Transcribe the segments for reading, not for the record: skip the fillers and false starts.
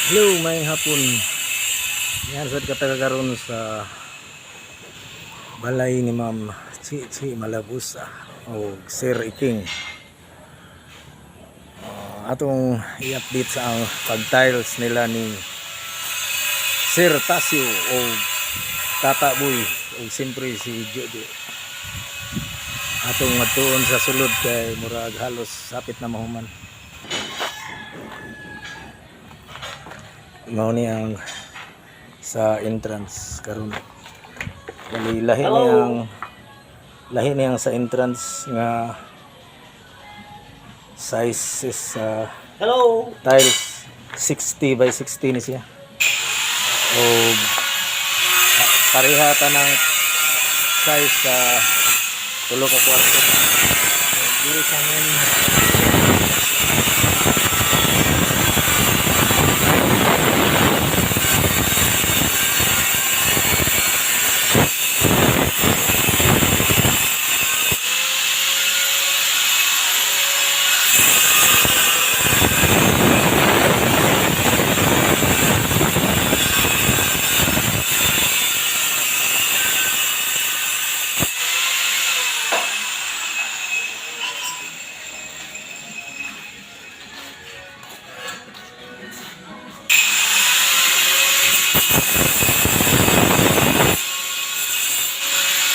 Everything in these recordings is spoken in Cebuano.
Hello, maayong hapon. Yan sad kataga karon sa balay ni Ma'am Chi Chi Malabusa o Sir Iking. Atong i-update sa ang pag-tiles nila ni Sir Tasio o Tata Boy o siyempre si Jojo. Atong matuon sa sulod kay murag halos sapit na mahuman. Mao ni ang sa entrance karon. Bali lahi ni ang lahi niyang sa entrance nga size is Hello. tiles, 60 by 60 ni siya. O pareha tanang size sa tulo ka kwarto. Diri sa main.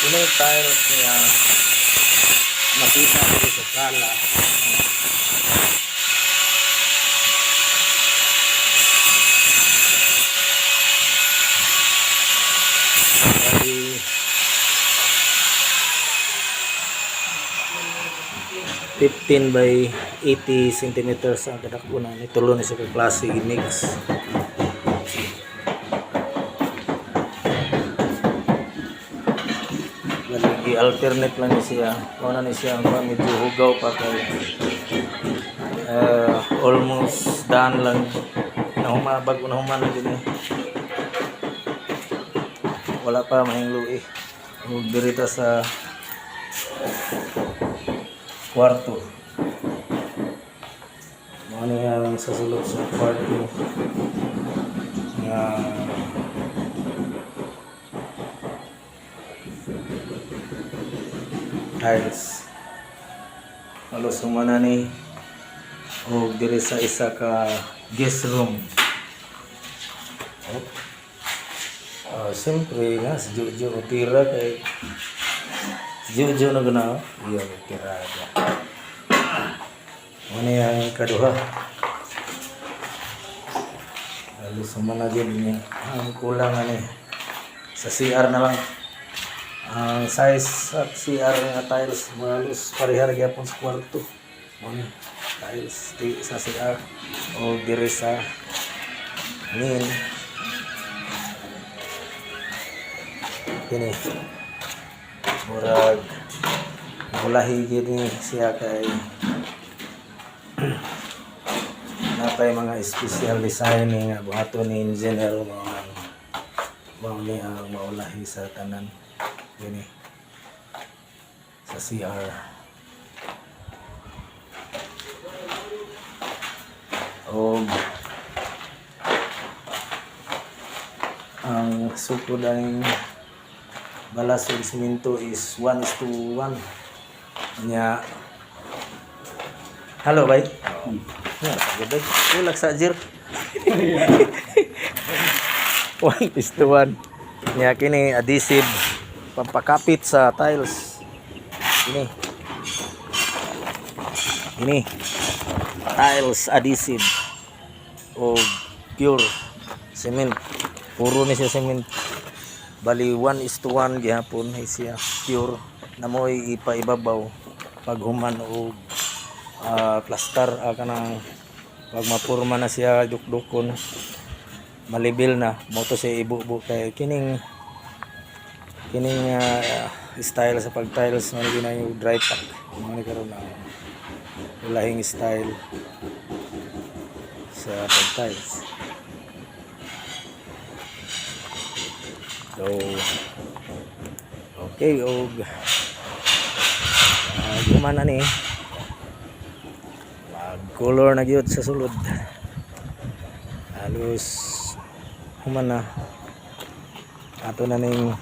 Ini tiles niya makita diri sa sala. Bali 15 by 80 centimeters ang kadako na ni, tulo ni sa klase mix. Bali i-alternate lang ni siya. Mao na ni siya ang medyo hugaw pa kay almost done lang, nahuma, bago nahuman na din eh. Wala pa mahinglo eh. Ug diri ta sa kwarto. Mao ni ang sa sulod sa kwarto nga tiles. Halos humana ni. O diri sa isa ka guest room. Oh. Ah, siyempre nga si Jojo tira kay si Jojo na gana. Iya, tira ka. Ano yung kaduha? Halos humana gyud niya. Ang kulang ani sa CR na lang. Ang size at CR nga tiles halos pareha ra gyapon sa kwarto. Mao ni tiles di sa CR o diri sa main kini murag mulahi gyud ni siya kay napay mga special design ni nga buhaton ni engineer. Mao ni ang maulahi sa tanan kini sa CR. Og ang sukod ang balas og simento is 1 is to 1 nya. Hello bay. Ya, bay. Ulak sa jir. 1 is to 1. Nya kini adhesive, pampakapit sa tiles. Kini. Kini. Tiles adhesive o pure cement. Puro ni siya cement. Bali 1 is to 1 gihapon ay siya pure na mo'y ipaibabaw pag human og plaster, kanang pag mapurma na siya, dukdukon, malibil na mo to siya ibubo kay kining kining style sa pag tiles mo ni yung dry pack. Mo ni karon ang ulahing style sa pag tiles. So okay, og human na ni, mag color na gyud sa sulod. Halos human na. Ato na ning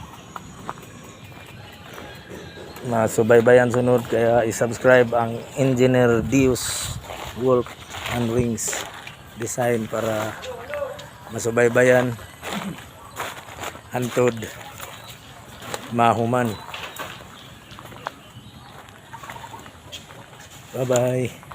masubaybayan sunod, kaya i-subscribe ang Engineer Dios Work and Rings Design para masubaybayan hantod mahuman. Bye bye.